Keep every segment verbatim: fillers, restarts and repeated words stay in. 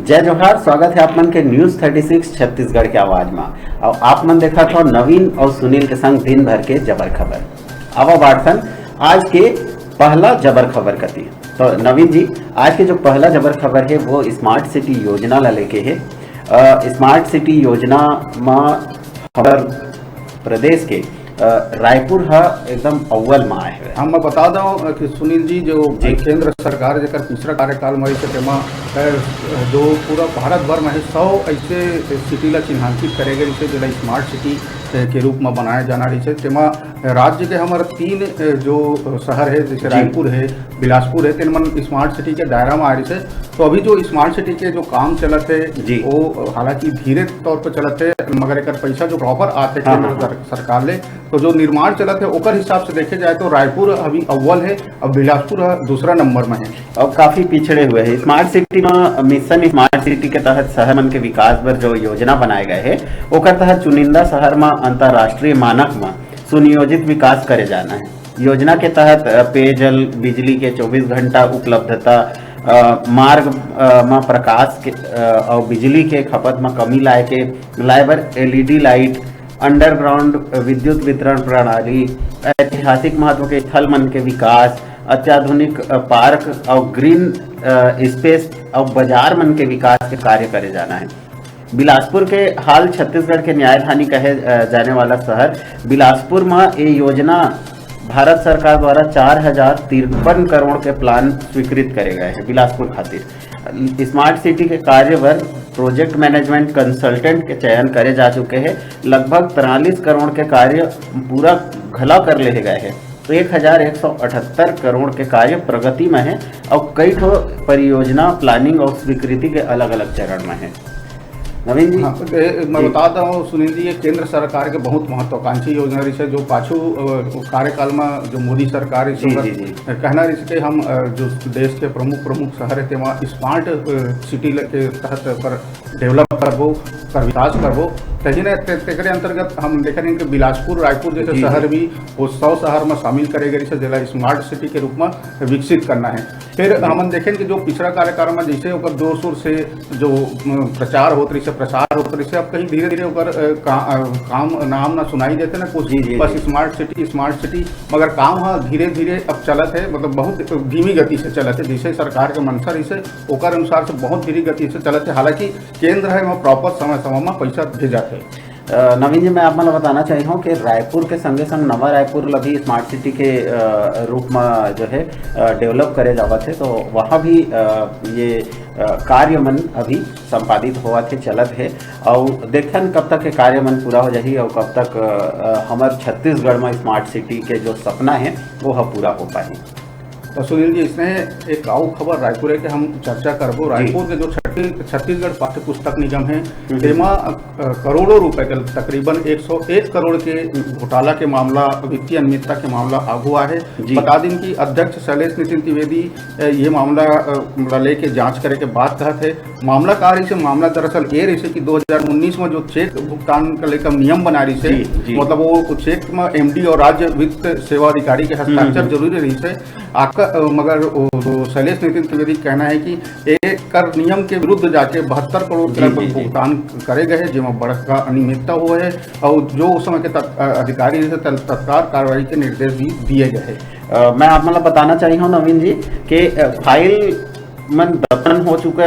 जय जोहार, स्वागत है आप मन के न्यूज़ थर्टी सिक्स छत्तीसगढ़ के आवाज मा। अउ आप मन देखत हो नवीन अउ सुनील के संग दिन भर के जबर खबर। आवा बाढ़थन आज के पहला जबर खबर कती। तो नवीन जी, आज के जो पहला जबर खबर है वो स्मार्ट सिटी योजना ला लेके है। अ, स्मार्ट सिटी योजना मा हमर प्रदेश के, अ, रायपुर ह एकदम अव्वल मा आए हवे। हम बता दो कि सुनील जी, जो जी। केंद्र सरकार जेकर तीसरा कार्यकाल में रहिस हे, तेमा, अ, जो पूरा भारत भर में है सौ ऐसे सिटी ला चिन्हांकित करे गए, जेला स्मार्ट सिटी, अ, के रूप में बनाए जाना रहिस हे। तेमा राज्य के हमर तीन, अ, जो शहर है, जैसे जी। रायपुर है, बिलासपुर है, तेन मन स्मार्ट सिटी के दायरा में आ रहिस हे। तो अभी जो स्मार्ट सिटी के जो काम चलत है, जी। वो हालांकि धीरे तौर पर चलत है, मगर एकर पैसा जो प्रॉपर आते हाँ, केंद्र हाँ, हाँ। सर-, सरकार ले, तो जो निर्माण चलत है, ओकर हिसाब से देखे जाए तो रायपुर अभी अव्वल है, अब बिलासपुर ह दूसरा नंबर में है। अब काफी पिछड़े हुए हैं। स्मार्ट सिटी में, मिशन स्मार्ट सिटी के तहत शहर मन के विकास बर जो योजना बनाए गए है, ओकर तहत चुनिंदा शहर में अंतर्राष्ट्रीय मानक में सुनियोजित विकास करे जाना है। योजना के तहत, अ, पेयजल, बिजली के चौबीस घंटा उपलब्धता, अ, मार्ग, अ, म प्रकाश के, अ, अउ बिजली के खपत म कमी लाए के, लाए बर एलईडी लाइट, अंडरग्राउंड विद्युत वितरण प्रणाली, ऐतिहासिक महत्व के स्थल मन के विकास, अत्याधुनिक, अ, पार्क अउ ग्रीन, अ, स्पेस अउ बाजार मन के विकास के कार्य करे जाना है। बिलासपुर के हाल छत्तीसगढ़ के न्यायधानी कहे, अ, जाने वाला शहर बिलासपुर म ए योजना भारत सरकार द्वारा चार हजार तिरपन करोड़ के प्लान स्वीकृत करे गए हैं बिलासपुर खातिर। स्मार्ट सिटी के कार्य बर प्रोजेक्ट मैनेजमेंट कंसल्टेंट के चयन करे जा चुके हैं। लगभग तिरालीस करोड़ के कार्य पूरा घला कर लेहे गए हैं। एक हजार एक सौ अठहत्तर करोड़ के कार्य प्रगति में है और कई ठो परियोजना प्लानिंग और स्वीकृति के अलग-अलग चरण में है। नवीन जी। हाँ, तो ए, मैं जी। बता देहूँ सुनील जी, ये केंद्र सरकार के बहुत महत्वाकांक्षी योजना रहिस हे, जो पाछू, अ, कार्यकाल में जो मोदी सरकार रहिस हे, जी, ओकर जी, जी। कहना रहिस हे कि हम, अ, जो देश के प्रमुख, प्रमुख शहर हे, तेमा स्मार्ट, अ, सिटी ल-, के तहत ओकर डेवलप करबो, ओकर विकास करबो। तही ने ते-, तेकरे अंतर्गत हम देखे रहेन कि बिलासपुर, रायपुर जैसे जी, शहर जी। भी वो सौ शहर में शामिल करे गए रहिस हे, जेला स्मार्ट सिटी के रूप में विकसित करना है। फिर जी। हमन देखेन कि जो पिछला कार्यकाल में जैसे ओकर जोर शोर से जो, अ, प्रचार होत रहिस हे, प्रसार होत रहिस हे, अब कहीं धीरे-धीरे ओकर, अ, का-, अ, काम नाम ना सुनाई देते ना कुछ, जी, जी, बस जी। स्मार्ट सिटी, स्मार्ट सिटी, मगर काम ह धीरे-धीरे अब चलत हे, मतलब बहुत धीमी गति से चलत हे। जैसे सरकार के मंशा रहिस हे, ओकर अनुसार से बहुत धीरे गति से चलत हे। हालांकि केंद्र हे, वहाँ प्रॉपर समय-समय में पैसा भेजत हे। अ, नवीन जी, मैं आप मन ल बताना चाही हूँ कि रायपुर के संगे संग नवा रायपुर ल भी स्मार्ट सिटी के, अ, रूप में जो है, अ, डेवलप करे जावत है, तो वहाँ भी, अ, ये, अ, कार्य मन अभी संपादित होवत है, चलत है, और देखन कब तक के कार्य मन पूरा हो जाही और कब तक, अ, अ, हमर छत्तीसगढ़ में स्मार्ट सिटी के जो सपना है वो ह पूरा हो पाही। तो सुनील जी, इसने एक अउ खबर रायपुर हे कि हम चर्चा करबो। जी। रायपुर के जो छत्ती-, छत्तीसगढ़ पाठ्य पुस्तक निगम हे, हम्म। तेमा, अ, करोड़ों रुपए के, तकरीबन एक सौ एक करोड़ के घोटाला के मामला, वित्तीय अनियमितता के मामला आगू आए हे। जी। बता दिन कि अध्यक्ष शैलेश नितिन द्विवेदी, अ, ये मामला, अ, ला लेके जांच करे के बात कहत हे। मामला का रहिस हे? मामला दरअसल ये रहिस हे कि दो हज़ार उन्नीस में जो चेक भुगतान के लेकर नियम बना रहिस हे, जी, जी। मतलब वो चेक में एमडी और राज्य वित्त सेवा अधिकारी के हस्ताक्षर हम्म, हम्म। जरूरी रहिस हे। आका-, अ, मगर वो, वो शैलेश नितिन द्विवेदी के कहना हे कि एकर नियम के विरुद्ध जाके बहत्तर करोड़ के जी, लगभग जी, जी। भुगतान करे गए हे, जेमा बड़का अनियमितता हुए हे और जो उस समय के तत-, अ, अधिकारी रहिस हे, तल-, तत्काल कार्रवाई के निर्देश भी दिए गए हे। अ, मैं आप मन ल बताना चाही हूँ नवीन जी कि, अ, फाइल मन दफन हो चुके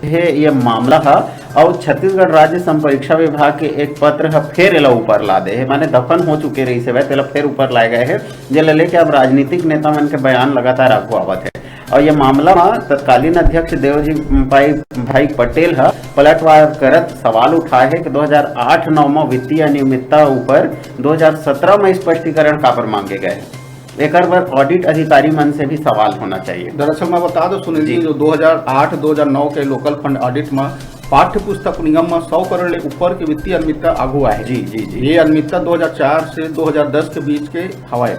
हे ये मामला ह, अउ छत्तीसगढ़ राज्य संपरीक्षा विभाग के एक पत्र ह फेर एला ऊपर ला दे हे, माने दफन हो चुके रहिस हवय, तेला फेर ऊपर लाए गए हे, जेला लेके अब राजनीतिक नेता मन के बयान लगातार आगू आवत हे। और ये मामला म तत्कालीन अध्यक्ष देवजी भाई, भाई पटेल ह पलटवार करत सवाल उठाए हे कि दो हज़ार आठ नौ म वित्तीय अनियमितता ऊपर दो हज़ार सत्रह म स्पष्टीकरण काबर मांगे गए हे। एकर बर ऑडिट अधिकारी मन से भी सवाल होना चाहिए। दरअसल मैं बता दूं सुनील जी, जी। जो दो हज़ार आठ दो हज़ार नौ के लोकल फंड ऑडिट में पाठ्य पुस्तक निगम में सौ करोड़ ले ऊपर के वित्तीय अनियमितता आगू आए हे। जी, जी, जी। ये अनियमितता दो हज़ार चार से दो हज़ार दस के बीच के हवय।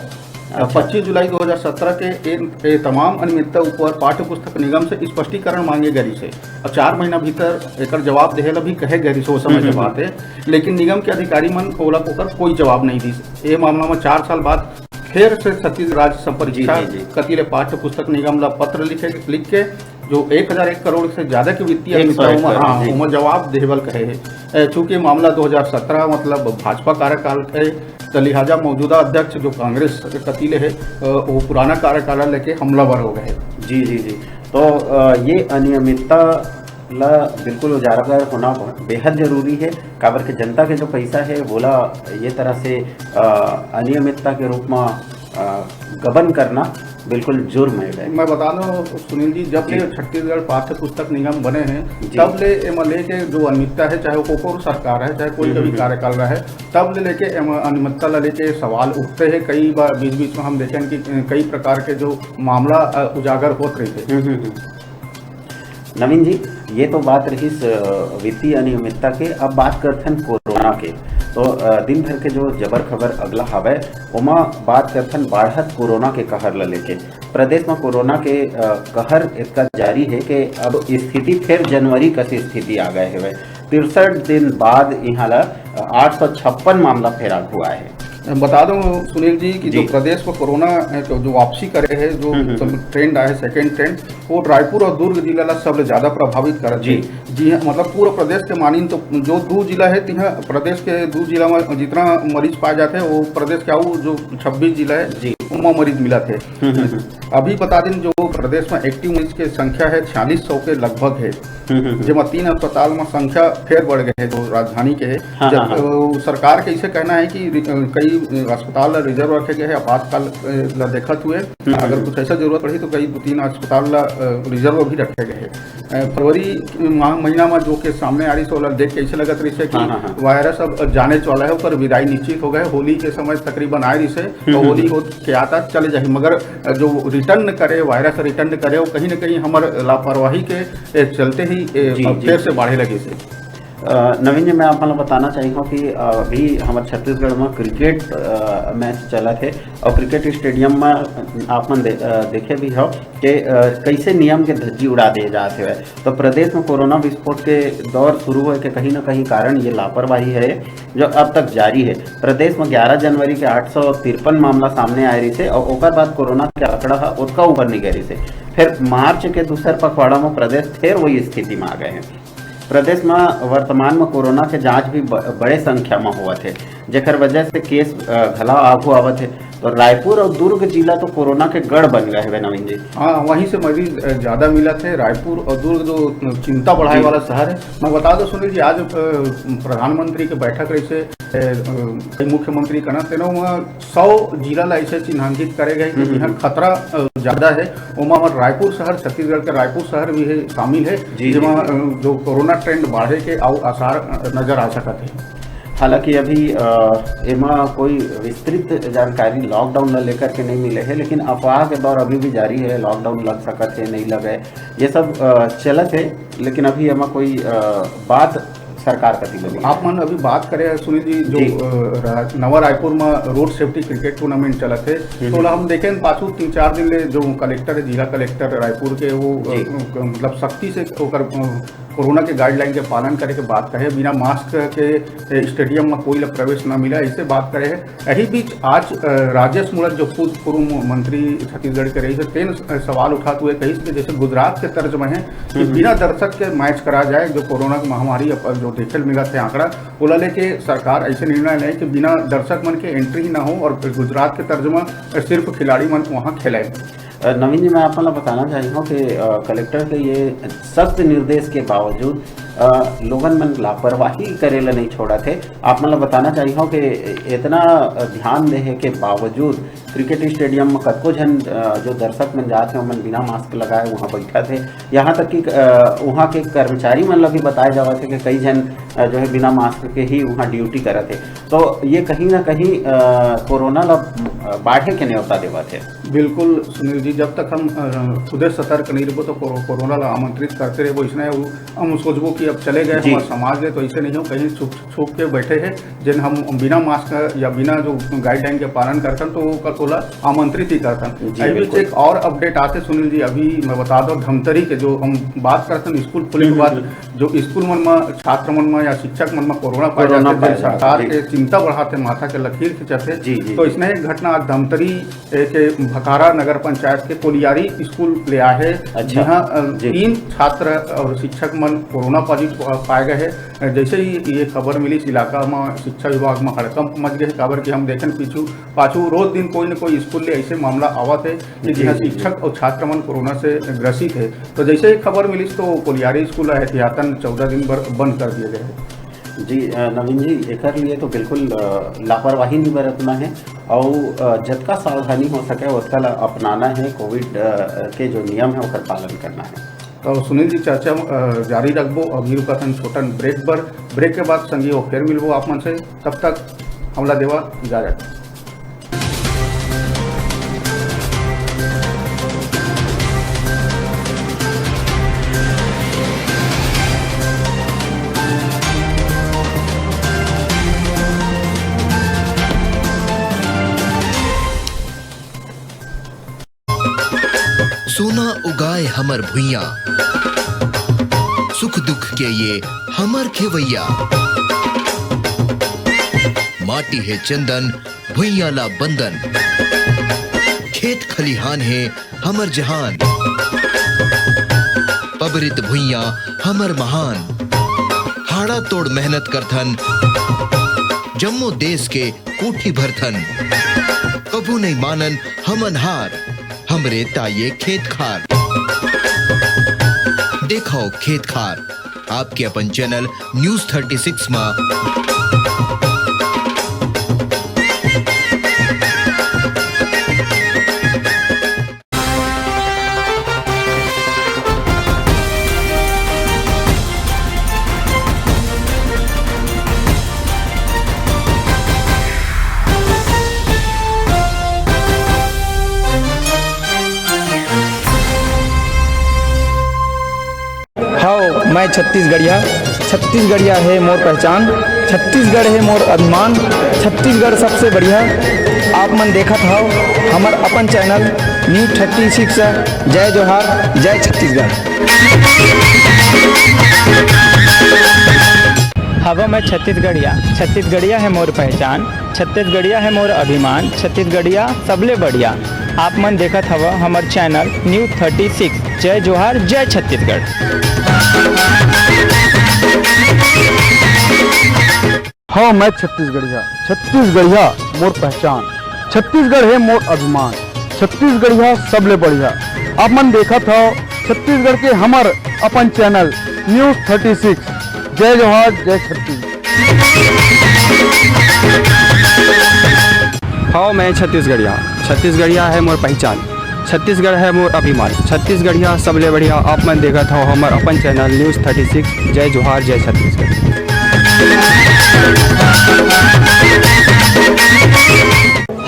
अच्छा। पच्चीस जुलाई दो हज़ार सत्रह के ए, ए तमाम अनियमितता ऊपर पाठ्य पुस्तक निगम से स्पष्टीकरण मांगे गए रहिस हे। अब चार महीना भीतर एकर जवाब देहे ला भी कहे गए रहिस हे, वो समय हम्म, के हम्म, बात हे, लेकिन निगम के अधिकारी मन ओला ओकर कोई जवाब नहीं दिस। ये मामला में चार साल बाद फिर से छत्तीसगढ़ राज्य संपरीक्षा जी, जी, जी। कति ले पाठ्य पुस्तक निगम ला पत्र लिखे, लिख के जो एक हजार एक करोड़ से ज्यादा के वित्तीय एक सौ एक अनियमितता, ओमा, करोड़, हाँ, जी। ओमा जवाब देहे बर कहे हे। ए, चूंकि मामला दो हजार सत्रह, मतलब भाजपा कार्यकाल के, त लिहाजा मौजूदा अध्यक्ष जो कांग्रेस कति ले हे, अ, वो पुराना कार्यकाल लेके हमलावर हो गए। जी, जी, जी। तो, अ, ये अनियमितता ला बिल्कुल उजागर होना बेहद जरूरी है, काबर के जनता के जो पैसा है, वोला ये तरह से, अ, अनियमितता के रूप में, अ, गबन करना बिल्कुल जुर्म है। मैं बता दूं सुनील जी, जब जी। ले छत्तीसगढ़ पाठ्य पुस्तक निगम बने हैं, जी। तब ले एमा लेके जो अनियमितता है, चाहे वो कोई सरकार है, चाहे कोई हम्म, का भी हम्म। कार्यकाल रहा है, तब ले लेके एमा अनियमितता ला लेके सवाल उठते हैं। कई बार बीच-बीच में हम देखें कि, अ, कई प्रकार के जो मामला, अ, उजागर होत रहिथे। हम्म, हम्म, हम्म। नवीन जी, ये तो बात रहिस, अ, वित्तीय अनियमितता के। अब बात करथन कोरोना के। तो, अ, दिन भर के जो जबर खबर अगला हवय, ओमा बात करथन बाढ़त कोरोना के कहर ल लेके। प्रदेश म कोरोना के, अ, कहर इतना जारी है कि अब स्थिति फिर जनवरी कस स्थिति आ गए हवय। तिरसठ दिन बाद इहाँ ला, अ, आठ सौ छप्पन मामला फेर आगू आए हे। बता दूं सुनील जी कि जो जी। प्रदेश में कोरोना, अ, जो, जो वापसी करे है, जो हम्म, हम्म, सब हम्म। ट्रेंड आए है, सेकेंड ट्रेंड, वो रायपुर और दुर्ग जिला ला सबले ज्यादा प्रभावित करत जी। है। जी हाँ, मतलब पूरा प्रदेश के मानिन तो जो दू जिला है, तिहा प्रदेश के दू जिला में जितना मरीज पाए जाते हैं, वो प्रदेश के आऊ जो छब्बीस जिला है, जी। ओमा मरीज मिलत है। हम्म, हम्म, हम्म। अभी बता दें, जो प्रदेश में एक्टिव मरीज के संख्या है, छियालीस सौ के लगभग है, हम्म, हम्म, हम्म। जेमा तीन अस्पताल में संख्या फेर बढ़ गए है, जो राजधानी के है। हाँ, जब, हाँ, हाँ। अ, सरकार के इसे कहना है कि रि-, अ, कई, अ, अस्पताल ला रिजर्व रखे गए हैं, आपातकाल, अ, ला देखत हुए, हम्म, अगर हम्म। कुछ ऐसा जरूरत पड़ी तो कई दो तीन अस्पताल ला, अ, रिजर्व भी रखे गए हैं। अ, फरवरी माह, महीना में जो केस सामने आ रही से, ओला देख के ऐसे लगत रही से कि हाँ, हाँ, हाँ। वायरस अब जाने वाला है, ओकर विदाई निश्चित हो गए। होली के समय तकरीबन आए रही से, हम्म, तो हम्म, होली हम्म। हो के आता चले जाही, मगर जो रिटर्न करे, वायरस रिटर्न करे, वो कहीं ना कहीं हमर लापरवाही के, ए, चलते ही, ए, जी, अब जी, फिर जी। से बढ़े लगे से। अ, नवीन जी, मैं आप मन ल बताना चाहिहूँ कि, अ, अभी हमर छत्तीसगढ़ म क्रिकेट, अ, मैच चलत हे और क्रिकेट स्टेडियम म आप मन दे-, अ, देखे भी हो कि, अ, कैसे नियम के धज्जी उड़ा दिए जात हवय। तो प्रदेश म कोरोना विस्फोट के दौर शुरू होए के कहीं ना कहीं कारण ये लापरवाही है, जो अब तक जारी है। प्रदेश म ग्यारह जनवरी के आठ सौ तिरपन मामला सामने आए रहिसे और ओकर बाद कोरोना के आंकड़ा ह ओतका ऊपर नहीं गए रहिसे। फिर मार्च के दूसर पखवाड़ा म प्रदेश फिर वही स्थिति म आ गए हैं। प्रदेश म वर्तमान म कोरोना के जांच भी ब-, बड़े संख्या म होवत हे, जेकर वजह से केस, अ, घला आगू आवत हे। तो रायपुर और दुर्ग जिला तो कोरोना के गढ़ बन गए हवे, नवीन जी। हाँ, वहीं से मरीज, अ, ज्यादा मिलत हे। रायपुर और दुर्ग जो चिंता बढ़ाए जी। वाला शहर है। मैं बता दो सुनील जी, आज, अ, प्रधानमंत्री के बैठक रही से, अ, अ, मुख्यमंत्री कना तेनो वहाँ सौ जिला ला ऐसे चिन्हांकित करे गए कि हम्म, जिहाँ हम्म। खतरा, अ, ज्यादा है। ओमा हमर रायपुर शहर, छत्तीसगढ़ के रायपुर शहर भी है, शामिल है, जी, जी, जेमा, जी। अ, जो कोरोना ट्रेंड बढ़े के अउ आसार, अ, नजर आ सकत है। हालांकि अभी, अ, एमा कोई विस्तृत जानकारी लॉकडाउन ला लेकर के नहीं मिले है, लेकिन अफवाह के दौर अभी भी जारी है, लॉकडाउन लग सकत है, नहीं लगे, ये सब, अ, चलत है, लेकिन अभी एमा कोई, अ, बात सरकार कति ले नहीं आप है। मन अभी बात करे सुनील जी, जो, जी। अ, रा-, नवा रायपुर में रोड सेफ्टी क्रिकेट टूर्नामेंट चलत है, हम्म। तो ओला हम देखें पाछू तीन चार दिन ले जो कलेक्टर है, जिला कलेक्टर रायपुर के, वो, अ, जी। अ, मतलब सख्ती से ओकर, अ, कोरोना के गाइडलाइन के पालन करे के बात कहे, बिना मास्क के, ए, स्टेडियम में कोई ला प्रवेश ना मिला, ऐसे बात करे है। यही बीच आज, अ, राजेश मूणत जो पूर्व, पूर्व मंत्री छत्तीसगढ़ के रहिस, तेन, अ, सवाल उठात हुए कहिस कि जैसे गुजरात के तर्ज में है कि हम्म। बिना दर्शक के मैच करा जाए, जो कोरोना की महामारी अब, अब जो देखे ल मिलत है आंकड़ा, ओला लेके सरकार ऐसे निर्णय ले कि बिना दर्शक मन के एंट्री ही ना हो और गुजरात के तर्ज में सिर्फ खिलाड़ी मन वहाँ खेले। अ, नवीन जी, मैं आप मन ल बताना चाहिहूँ कि, अ, कलेक्टर के ये सख्त निर्देश के बावजूद, अ, लोगन मन लापरवाही करे ला नहीं छोड़त हे। आप मन ल बताना चाहिहूँ कि इतना, अ, ध्यान देहे के बावजूद क्रिकेट स्टेडियम में कतको झन, अ, जो दर्शक मन जात हे, ओमन बिना मास्क लगाए वहाँ बैठत हे। यहाँ तक कि, अ, वहाँ के कर्मचारी मन ल भी बताए जावत हे कि कई झन, अ, जो है बिना मास्क के ही वहाँ ड्यूटी करत हे। तो ये कहीं ना कहीं, अ, कोरोना ला, अ, बाढ़े के न्योता देवत हे। बिल्कुल सुनील जी, जब तक हम, अ, खुदे सतर्क नहीं रहबो तो कोरो-, कोरोना ला आमंत्रित करते रहबो। इसने उ-, हम सोचबो अब चले गए जी। हमारे समाज ले, तो ऐसे नहीं हो, कहीं छुप छुप के बैठे हैं, जिन हम बिना मास्क या बिना जो गाइडलाइन के पालन करथन, तो वो कल ओला आमंत्रित ही करथन। जी, अभी बिल्कुल। एक और अपडेट आते सुनील जी, अभी मैं बता दो, धमतरी के जो हम बात करथन स्कूल खुले के हम्म, बाद, हम्म। जो स्कूल मन में छात्र मन में या शिक्षक मन में कोरोना पाए कोरोना जाते, पाए जेन सरकार जाते, जी। के चिंता बढ़ाते, माथा के लकीर खींचते। जी, जी, तो जी। इसने एक घटना आज धमतरी ए, के भखारा नगर पंचायत के कोलियारी स्कूल ले आए हे, अच्छा। जिहां, अ, जी। तीन छात्र और शिक्षक मन कोरोना पॉजिटिव पा-, पाए गए हे। अ, जैसे ही ये खबर मिली, इस इलाका में शिक्षा विभाग में हड़कंप मच गए हे, काबर कि हम देखेन पीछू, पाछू रोज दिन कोई न कोई स्कूल ले ऐसे मामला आवत हे कि जी, जिहां जी, जी। शिक्षक और छात्र मन कोरोना से ग्रसित हे। तो जैसे ही खबर मिली, तो कोलियारी स्कूल एहतियातन चौदह दिन बर बंद कर दिए गए हे। जी, अ, नवीन जी, एकर लिए तो बिल्कुल, अ, लापरवाही नहीं बरतना है और, अ, जतका सावधानी हो सके, ओतका ला अपनाना है। कोविड, अ, के जो नियम है, ओकर पालन करना है। तो सुनील जी, चर्चा, अ, जारी रखबो। अभी रुकत हन छोटन ब्रेक बर। ब्रेक के बाद संगी हो फिर मिलबो आप मन से। तब तक हमला देवा इजाजत। सोना उगाए हमर भुइयां, सुख दुख के ये हमर खेवैया। माटी हे चंदन, भुइयां ला बंदन, खेत खलिहान हे हमर जहान। पबरित भुइयां हमर महान, हाड़ा तोड़ मेहनत करथन, जम्मो देश के कोठी भरथन। कभू नहीं मानन हमन हार, हमरे ताये खेत खार। देखो खेत खार, आपके अपन चैनल न्यूज़ थर्टी सिक्स मा। हव, मैं छत्तीसगढ़िया, छत्तीसगढ़िया हे मोर पहचान, छत्तीसगढ़ हे मोर अभिमान, छत्तीसगढ़ सबसे बढ़िया। आप मन देखत हव हमर अपन चैनल न्यूज़ थर्टी सिक्स। जय जोहार, जय छत्तीसगढ़। हव, मैं छत्तीसगढ़िया, छत्तीसगढ़िया हे मोर पहचान, छत्तीसगढ़िया हे मोर अभिमान, छत्तीसगढ़िया सबले बढ़िया। आप मन देखत हव हमर चैनल न्यूज़ थर्टी सिक्स। जय जोहार, जय छत्तीसगढ़। हव, मैं छत्तीसगढ़िया, छत्तीसगढ़िया मोर पहचान, छत्तीसगढ़ हे मोर अभिमान, छत्तीसगढ़िया सबले बढ़िया। आप मन देखत हव छत्तीसगढ़ के हमर अपन चैनल न्यूज़ थर्टी सिक्स। जय जोहार, जय छत्तीसगढ़। हव, मैं छत्तीसगढ़िया, छत्तीसगढ़िया हे मोर पहचान, छत्तीसगढ़ हे मोर अभिमान, छत्तीसगढ़िया सबले बढ़िया। आप मन देखत हव हमर अपन चैनल न्यूज़ थर्टी सिक्स। जय जोहार, जय छत्तीसगढ़।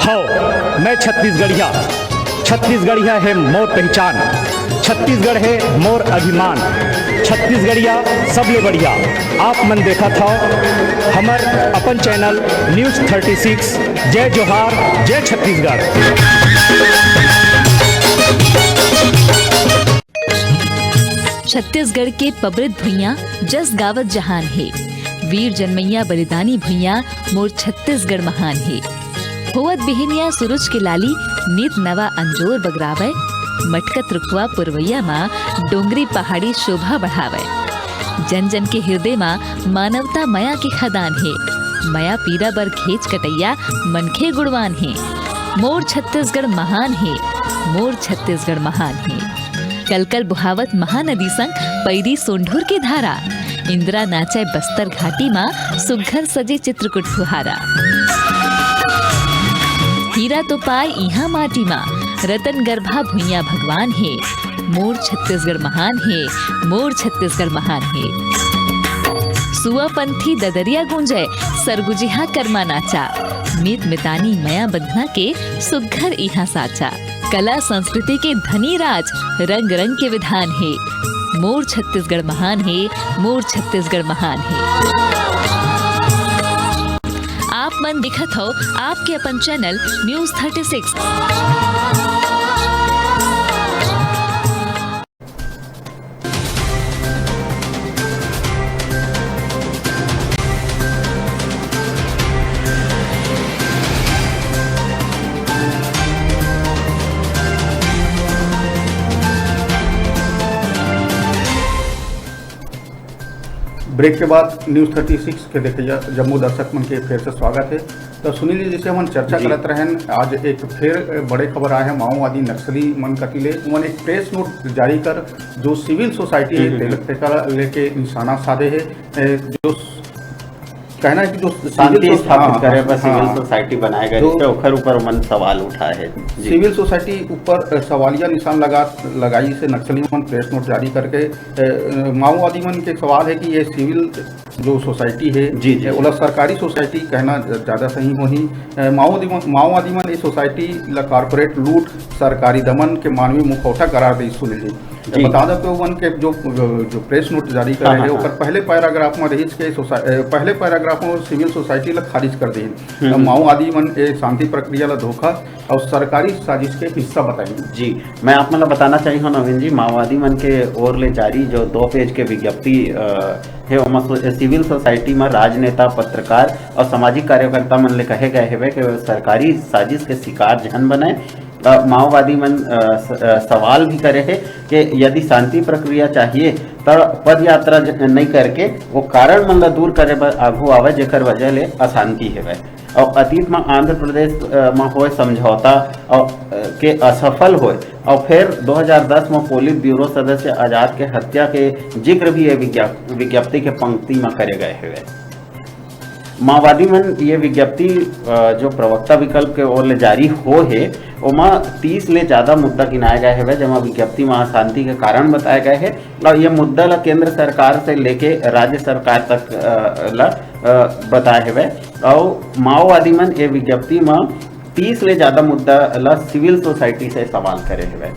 हव, मैं छत्तीसगढ़िया, छत्तीसगढ़िया हे मोर पहचान, छत्तीसगढ़ हे मोर अभिमान, छत्तीसगढ़िया सबले बढ़िया। आप मन देखत हव हमर अपन चैनल न्यूज़ थर्टी सिक्स। जय जोहार, जय छत्तीसगढ़। छत्तीसगढ़ के पबरित भुइयां जस गावत जहान हे। वीर जनमैया बलिदानी भुइयां मोर छत्तीसगढ़ महान हे। होवत बिहनिया सुरुज के लाली नित नवा अंजोर बगरावय। मटकत रुखवा पुरवैया मा डोंगरी पहाड़ी शोभा बढ़ावय। जन जन के हिरदे मा मानवता मया के खदान हे। मया पीरा बर घेंच कटइया मनखे गुणवान हे। मोर छत्तीसगढ़ महान हे, मोर छत्तीसगढ़ महान हे। कलकल बुहावत महानदी संग पैरी सोंढूर के धारा। इंदिरा नाचय बस्तर घाटी मा सुघ्घर सजे चित्रकूट फुहारा। हीरा तो पाय इहाँ माटी मा, रतन गर्भा भुइयां भगवान हे। मोर छत्तीसगढ़ महान हे, मोर छत्तीसगढ़ महान हे। सुआ पंथी ददरिया गूंजय, सरगुजिहा करमा नाचा। मीत मितानी मया बंधना के सुघ्घर इहाँ साचा। कला संस्कृति के धनी राज, रंग रंग के विधान हे। मोर छत्तीसगढ़ महान हे, मोर छत्तीसगढ़ महान हे। आप मन देखत हव आपके अपन channel news thirty six. Break के बाद न्यूज़ थर्टी सिक्स के देखइया जम्मो दर्शक मन के फेर से स्वागत हे। तो सुनील जी, जैसे हमन चर्चा जी। करत रहेन, आज एक फेर बड़े खबर आए हे माओवादी नक्सली मन कति ले। उमन एक प्रेस नोट जारी कर जो सिविल सोसाइटी हे, हम्म, हम्म। तेल-, तेकर लेके निशाना साधे हे। ए, जो कहना है कि जो शांति सिविल सोस-, स्थापित हाँ, करे बर हाँ, सिविल हाँ। सोसाइटी बनाए गए जो रहिसे, ओखर ऊपर उमन सवाल उठाए हे। जी। सिविल सोसाइटी ऊपर, अ, सवालिया निशान लगा, लगाइस हे नक्सली मन प्रेस नोट जारी करके। अ, अ, माओवादी मन के सवाल हे कि ये सिविल जो सोसाइटी हे, जी, जी, ए, जी। ओला सरकारी सोसाइटी कहना ज-, ज्यादा सही होही। अ, माओवादी मन, माओवादी मन ये सोसाइटी ला कॉर्पोरेट लूट, सरकारी दमन के मानवीय मुखौटा करार दिस सुनील जी। जी। बता दो कि ओमन के जो, जो प्रेस नोट जारी करे हाँ, हे, हाँ, ओकर हाँ। पहले पैराग्राफ में रहिस के सोसा-, ए, पहले पैराग्राफ में सिविल सोसाइटी ला खारिज कर दिस। हम्म, हम्म। माओवादी मन ए शांति प्रक्रिया ला धोखा और सरकारी साजिश के हिस्सा बताइन। जी, मैं आप मन ला बताना चाहिए हूँ नवीन जी, माओवादी मन के ओर ले जारी जो दो पेज के विज्ञप्ति, अ, हे, ओमा सो-, सिविल सोसाइटी म राजनेता, पत्रकार और सामाजिक कार्यकर्ता मन ले कहे गए हेवे कि सरकारी साजिश के शिकार झन बने। अ, माओवादी मन, अ, स-, अ, सवाल भी करे हे कि यदि शांति प्रक्रिया चाहिए, त पदयात्रा ज-, नइ करके वो कारण मन ला दूर करे बर आघू आवे, जेकर वजह ले अशांति हेवय। अउ अतीत म आंध्र प्रदेश, अ, म होए समझौता अउ, अ, के असफल होए अउ फेर दो हज़ार दस म पोलित ब्यूरो सदस्य आजाद के हत्या के जिक्र भी ये विज्ञा-, विज्ञप्ति के पंक्ति म करे गए हेवय। माओवादी मन ये विज्ञप्ति, अ, जो प्रवक्ता विकल्प के ओर ले जारी हो हे, ओमा तीस ले ज्यादा मुद्दा गिनाए गए हेवय, जेमा विज्ञप्ति म अशांति के कारण बताए गए हे अउ ये मुद्दा ला केंद्र सरकार से लेके राज्य सरकार तक, अ, ला, अ, बताए हेवय। अउ माओवादी मन ये विज्ञप्ति म तीस ले ज्यादा मुद्दा ला सिविल सोसाइटी से सवाल करे हेवय।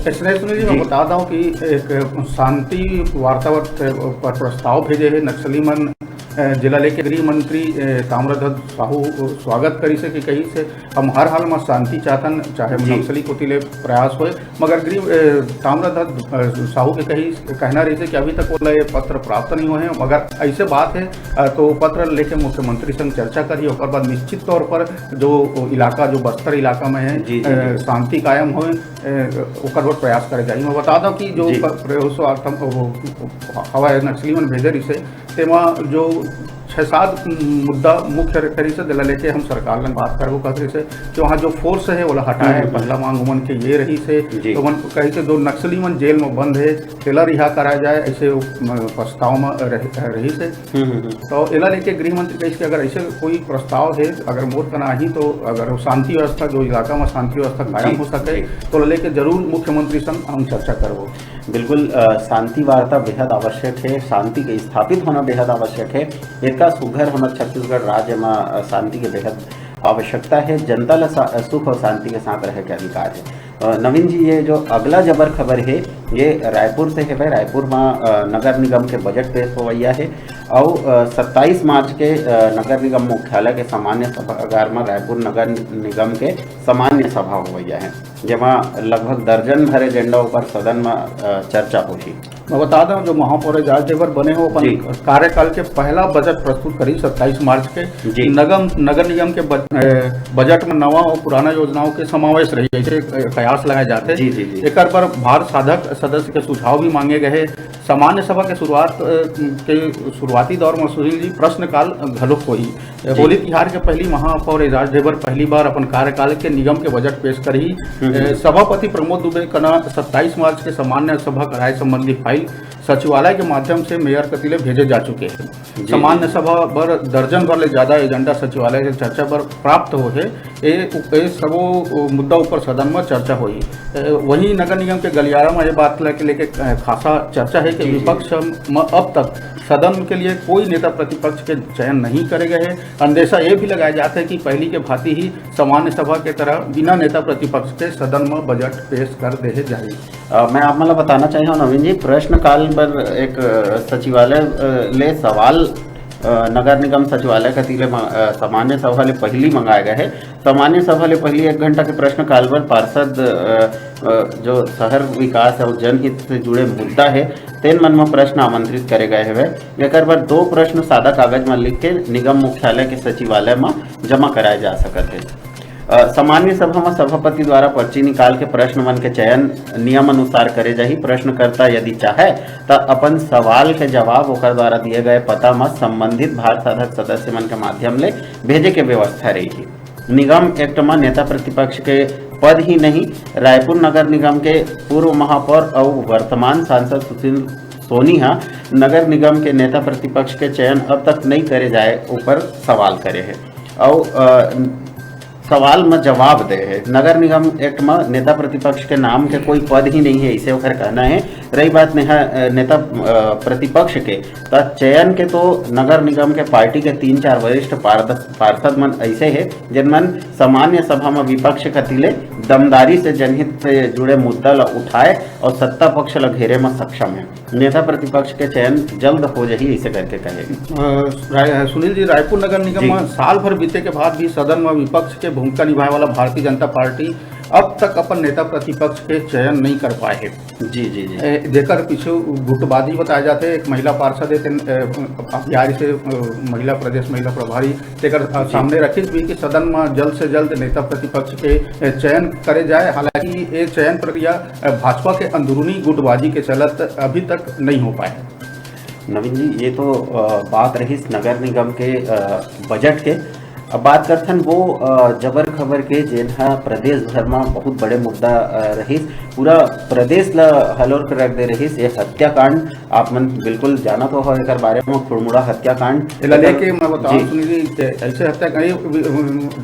अइसने सुनील जी, मैं जी। बता दूं कि एक शांति वार्ता पर प्रस्ताव भेजे हे नक्सली मन, अ, जेला लेके गृह मंत्री, अ, ताम्रध्वज साहू स्वागत करिस हे कि कहिस हे, हम हर हाल में शांति चाहथन, चाहे जी। नक्सली कोति ले प्रयास होए, मगर गृह, अ, ताम्रध्वज, अ, साहू के कही, कहना रहिस हे कि अभी तक ओला ये पत्र प्राप्त नहीं होए हे, मगर ऐसे बात हे, अ, तो पत्र लेके मुख्यमंत्री संग चर्चा करही, ओकर बाद निश्चित तौर पर जो इलाका, जो बस्तर इलाका में हे, जी, जी, अ, जी। शांति कायम होए, अ, ओकर बर प्रयास करे जाही। मैं बता दूं कि जो जी। प-, प्रयोगस्वार्थम, वो, हवा नक्सली मन भेजे रहिस हे, तेमा जो छह सात मुद्दा मुख्य रखे रहिस हे, जेला लेके हम सरकार ले बात करबो कहत रहिस हे कि वहाँ जो फोर्स हे, ओला हटाए। हम्म। पहला मांग उमन के ये रहिस हे, जी। तो उमन कहिस हे, जो नक्सली मन जेल में बंद हे, तेला रिहा कराया जाए, ऐसे, अ, प्रस्ताव में रह-, रहिस हे। हम्म, हम्म, हम्म। तो एला लेके गृह मंत्री कहिस कि अगर ऐसे कोई प्रस्ताव हे, अगर मोर कना आही, तो अगर वो शांति व्यवस्था, जो इलाका में शांति व्यवस्था कायम जी, हो सके, जी। तो ओला लेके जरूर मुख्यमंत्री संग हम चर्चा करबो। बिल्कुल, अ, शांति वार्ता बेहद आवश्यक हे, शांति के स्थापित होना बेहद आवश्यक हे। एतका सुघर हमर छत्तीसगढ़ राज्य म, अ, शांति के बेहद आवश्यकता हे। जनता ल सा-, सुख और शांति के साथ रहे के अधिकार हे। अ, नवीन जी, ये जो अगला जबर खबर हे, ये रायपुर से हेवय। रायपुर म, अ, नगर निगम के बजट पेश होवइया हे अउ, अ, सत्ताईस मार्च के, अ, नगर निगम मुख्यालय के सामान्य सभागार म रायपुर नगर निगम के सामान्य सभा होवइया हे। जेमा लगभग दर्जन भर एजेंडा ऊपर सदन म, अ, चर्चा होही। मैं बता दूं, जो महापौर एजाज ढेबर बने हो, अपन जी। कार्यकाल के पहला बजट प्रस्तुत करी सत्ताईस मार्च के। जी। नगम, नगर निगम के बज-, अ, बजट में नवा और पुराना योजनाओं के समावेश रही, ऐसे, अ, कयास लगाए जाते। जी, जी, जी। एकर पर भार साधक सदस्य के सुझाव भी मांगे गए। सामान्य सभा के शुरुआत, अ, के शुरुआती दौर में सुनील जी प्रश्नकाल घलो होही। जी। होली तिहार के पहली महापौर एजाज ढेबर पहली बार अपन कार्यकाल के निगम के बजट पेश करही। हम्म, हम्म। ए, सभापति प्रमोद दुबे कना सत्ताईस मार्च के सामान्य सभा कराए संबंधी फाइल सचिवालय के माध्यम से मेयर कति ले भेजे जा चुके हे। जी, सामान्य जी। सभा बर दर्जन भर ले ज्यादा एजेंडा सचिवालय के चर्चा बर प्राप्त हो हे। ए, ए सबो मुद्दा ऊपर सदन में चर्चा होही। ए, वहीं नगर निगम के गलियारा में ये बात लेके, लेके, ए, खासा चर्चा हे कि जी, जी। विपक्ष म अब तक सदन के लिए कोई नेता प्रतिपक्ष के चयन नहीं करे गए हे। अंदेशा ये भी लगाए जात हे कि पहली के भांति ही सामान्य सभा के तरह बिना नेता प्रतिपक्ष के सदन में बजट पेश कर देहे जाही। अ, मैं आप मन ल बताना चाहिए, नवीन जी, प्रश्नकाल बर एक, अ, सचिवालय, अ, ले सवाल, अ, नगर निगम सचिवालय कति ले म-, अ, सामान्य सभा ले पहिली मंगाए गए हे। सामान्य सभा ले पहिली एक घंटा के प्रश्नकाल बर पार्षद, अ, अ, जो शहर विकास अउ जनहित से जुड़े मुद्दा हे, तेन मन म प्रश्न आमंत्रित करे गए हवे। एकर बर दो प्रश्न सादा कागज म लिख के निगम मुख्यालय के सचिवालय म जमा कराए जा सकत हे। अ, सामान्य सभा म सभापति द्वारा पर्ची निकाल के प्रश्न मन के चयन नियम अनुसार करे जाही। प्रश्नकर्ता यदि चाहे, त अपन सवाल के जवाब ओकर द्वारा दिए गए पता म संबंधित भार साधक सदस्य मन के माध्यम ले भेजे के व्यवस्था रही। निगम एक्ट म नेता प्रतिपक्ष के पद ही नहीं, रायपुर नगर निगम के पूर्व महापौर अउ वर्तमान सांसद सुशील सोनी ह नगर निगम के नेता प्रतिपक्ष के चयन अब तक नहीं करे जाए ऊपर सवाल करे हे। अउ, अ, सवाल म जवाब दे हे। नगर निगम एक्ट म नेता प्रतिपक्ष के नाम के कोई पद ही नहीं हे, इसे ओकर कहना हे। रही बात नेहा, अ, नेता, अ, प्रतिपक्ष के, त चयन के तो नगर निगम के पार्टी के तीन चार वरिष्ठ पारद-, पार्षद मन ऐसे हे, जिन मन सामान्य सभा म विपक्ष कति ले दमदारी से जनहित से जुड़े मुद्दा ल उठाए अउ सत्ता पक्ष ल घेरे म सक्षम हे। नेता प्रतिपक्ष के चयन जल्द हो जाही, ऐसे करके कहे। अ, राय-, सुनील जी, रायपुर नगर निगम जी। म साल भर बीते के बाद भी सदन म विपक्ष के भूमिका निभाए वाला भारतीय जनता पार्टी अब तक अपन नेता प्रतिपक्ष के चयन नहीं कर पाए हे। जी, जी, जी। ए, जेकर पीछे गुटबाजी बताए जाथे, एक महिला पार्षद हे, तेन, ए, अभियारी से, अ, महिला प्रदेश महिला प्रभारी, तेकर, अ, जी। सामने रखिस भी कि सदन म जल्द से जल्द नेता प्रतिपक्ष के, ए, चयन करे जाए। हालांकि ये चयन प्रक्रिया, अ, भाजपा के अंदरूनी गुटबाजी के चलत अभी तक नहीं हो पाए। नवीन जी, ये तो, अ, बात रहिस नगर निगम के, अ, बजट के। अब बात करथन वो, अ, जबर खबर के, जेन ह प्रदेश भर म बहुत बड़े मुद्दा, अ, रहिस, पूरा प्रदेश ल हलोर के रख दे रहिस, ये हत्याकांड। आप मन बिल्कुल जानत हो एकर बारे म, खुड़मुड़ा हत्याकांड। एला एकर लेके मैं बताऊं, जी। सुनील जी, के ऐसे हत्या, ये,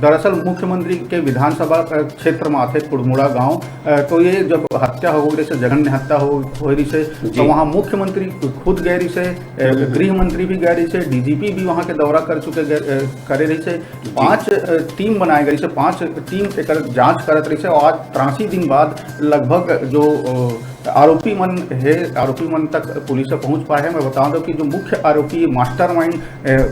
दरअसल मुख्यमंत्री के विधानसभा, अ, क्षेत्र म आथे खुड़मुड़ा गांव। अ, तो ये जब हत्या हो गई, जघन्य हत्या हो, हो रही से, जी। तो वहाँ मुख्यमंत्री खुद गए रही से, अ, हम्म, हम्म। गृह मंत्री भी गए रही से, डीजीपी भी वहाँ के दौरा कर चुके गए, अ, करे रही से। जी। पांच, अ, टीम बनाए गई से, पांच टीम एकर जांच करत रही से और आज तिरासी दिन बाद लगभग जो, अ, आरोपी मन हे, आरोपी मन तक पुलिस ह पहुंच पाए हे। मैं बता दूं कि जो मुख्य आरोपी मास्टरमाइंड, अ,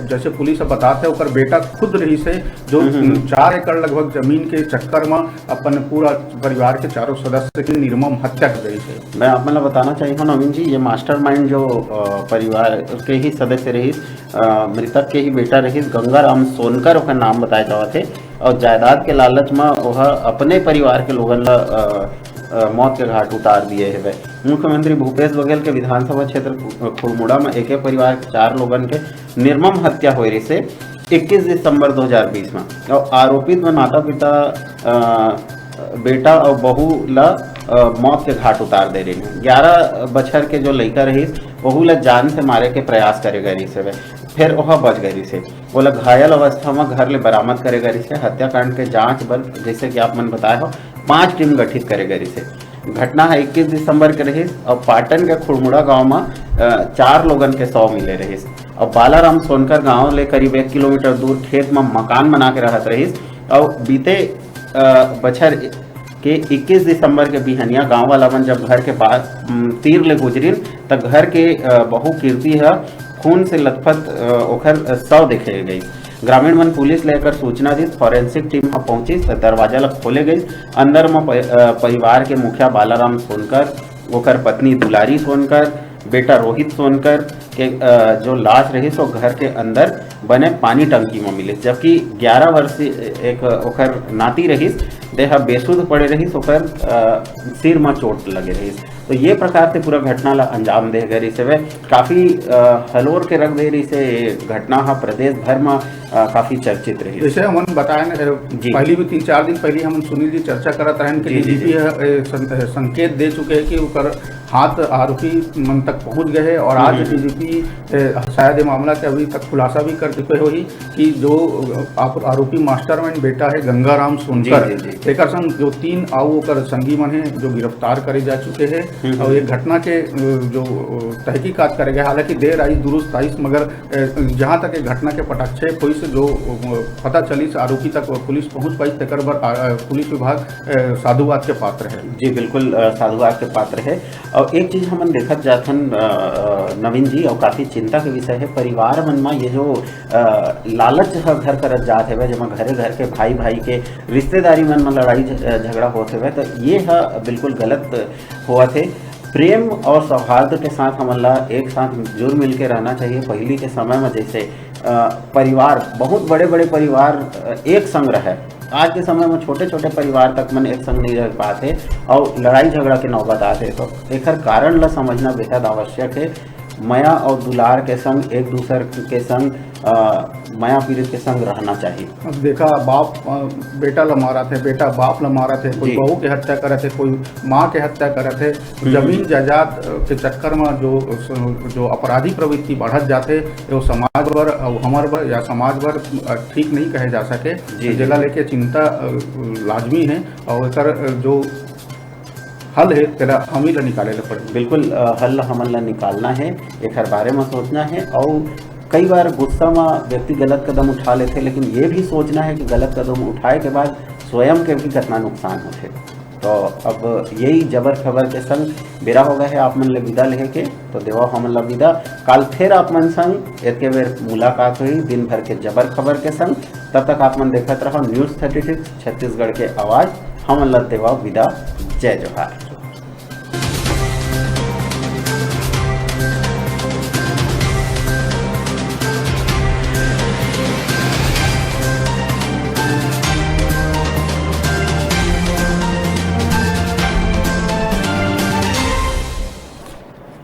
जैसे पुलिस ह बताथे, ओकर बेटा खुद रही से, जो हम्म, हम्म, हम्म। चार एकड़ लगभग जमीन के चक्कर म अपन पूरा परिवार के चारों सदस्य की निर्मम हत्या कर रही से। मैं आप मन ल बताना चाहिए, नवीन जी, ये मास्टरमाइंड जो, अ, परिवार के ही सदस्य रहिस, अ, मृतक के ही बेटा रहिस, गंगाराम सोनकर ओकर नाम बताए जावत हे, और जायदाद के लालच म ओह अपने परिवार के लोगन ल, अ, अ, मौत के घाट उतार दिए हेवय। मुख्यमंत्री भूपेश बघेल के विधानसभा क्षेत्र खु-, खुड़मुड़ा म एके परिवार के चार लोगन के निर्मम हत्या होए रिहिसे इक्कीस दिसंबर दो हज़ार बीस म, और आरोपित मन माता पिता, अ, बेटा और बहू ल, अ, मौत के घाट उतार दे रहिन। ग्यारह बछर के जो लइका रहिस, वहू ल जान से मारे के प्रयास करे गए रहिस हवय, फेर ओह बच गए रहिस हे। ओला घायल अवस्था म घर ले बरामद करे गए रहिस हे। हत्याकांड के जांच बर, जैसे कि आप मन बताए हो, पांच टीम गठित करे गए रहिस हे। घटना ह इक्कीस दिसंबर के रहिस और पाटन के खुड़मुड़ा गांव म, अ, चार लोगन के शव मिले रहिस और बालाराम सोनकर गांव ले करीब एक किलोमीटर दूर खेत म मकान बना के रहत रहिस और बीते, अ, बछर के इक्कीस दिसंबर के बिहनिया गांव वाला मन जब घर के पास, उम, तीर ले गुजरिन, त घर के, अ, बहू कीर्ति ह खून से लथपथ, अ, ओखर शव देखे गइस। ग्रामीण मन पुलिस ले एकर सूचना दिस, फॉरेंसिक टीम ह पहुंचिस, त दरवाजा ल खोले गइस। अंदर म प-, अ, परिवार के मुखिया बालाराम सोनकर, ओकर पत्नी दुलारी सोनकर, बेटा रोहित सोनकर के, अ, जो लाश रहिस, वो घर के अंदर बने पानी टंकी म मिलिस, जबकि ग्यारह वर्षीय एक ओखर नाती रहिस, देह बेसुध पड़े रहिस, ओकर, अ, सिर म चोट लगे रहिस। तो ये प्रकार से पूरा घटना ला अंजाम दे गए रहिस हवे। काफी, अ, हलोर के रख दे रहिस हे ये घटना ह, प्रदेश भर म, अ, काफी चर्चित रहिस। जैसे हमन बताएन, अ, जी। पहली भी तीन चार दिन पहली हमन सुनील जी चर्चा करत रहन कि जी, जी, डीजीपी जी। ह, अ, सं-, अ, संकेत दे चुके हे कि ओकर हाथ आरोपी मन तक पहुंच गए हे और आज हम्म। डीजीपी, अ, शायद ये मामला के अभी तक खुलासा भी कर चुके होही कि जो, अ, आप-, आरोपी मास्टरमाइंड बेटा हे गंगाराम सोनकर, जी, जी, जी। एकर संग जो तीन अउ ओकर संगी मन हे, जो गिरफ्तार करे जा चुके हे। हम्म। अउ ये घटना के, अ, जो, अ, तहकीकात करे गए, हालांकि देर आइस दुरुस्त आइस, मगर, अ, जहां तक ये घटना के पटाक्षेप होइस, जो, अ, पता चलिस, आरोपी तक पुलिस पहुंच पाइस, तेकर बर, अ, अ, पुलिस विभाग, अ, साधुवाद के पात्र हे। जी, बिल्कुल, अ, साधुवाद के पात्र हे। अउ एक चीज हमन देखत जाथन, अ, अ, नवीन जी, अउ काफी चिंता के विषय हे, परिवार मन म ये जो, अ, लालच ह घर करत जात हवय, जेमा घरे घर के भाई भाई के रिश्तेदारी मन म लड़ाई झ-, झगड़ा होत हवय, त ये ह बिल्कुल गलत होवत हे। प्रेम और सौहार्द के साथ हमन ला एक साथ जुल मिल के रहना चाहिए। पहिली के समय म जैसे, अ, परिवार, बहुत बड़े-बड़े परिवार, अ, एक संग रहय। आज के समय म छोटे-छोटे परिवार तक मन एक संग नहीं रह पात हे और लड़ाई झगड़ा के नौबत आत हे। तो एखर कारण ला समझना बेहद आवश्यक हे। मया और दुलार के संग, एक दूसर के संग, अ, मया पीरित के संग रहना चाहिए। अब देखा, बाप, अ, बेटा ला मारत हे, बेटा बाप ला मारत हे, कोई जी। बहू के हत्या करत हे, कोई माँ के हत्या करत हे। हम्म। जमीन जायदाद, अ, के चक्कर में जो, जो अपराधी प्रवृत्ति बढ़त जाथे, वो समाज बर, अ, हमर बर या समाज बर, अ, ठीक नहीं कहे जा सके। जी, जी। जेला लेके चिंता, अ, लाजमी है और एकर, अ, जो हल हे, तेला हम ही ला निकाले ला पड़ही। बिल्कुल, अ, हल ला हमन ला निकालना हे, एखर बारे में सोचना हे। और कई बार गुस्सा में व्यक्ति गलत कदम उठा लेथे, लेकिन ये भी सोचना हे कि गलत कदम उठाए के बाद स्वयं के भी कितना नुकसान होथे। तो अब यही जबर खबर के संग बेरा हो गए हे आप मन ले विदा लेहे के। तो देवा हमन ला विदा, काल फिर आप मन संग एतके बेर मुलाकात होही दिन भर के जबर खबर के संग। तब तक आप मन देखत रहो News Thirty Six छत्तीसगढ़ के आवाज। हमन ला देवा विदा, जय जोहार।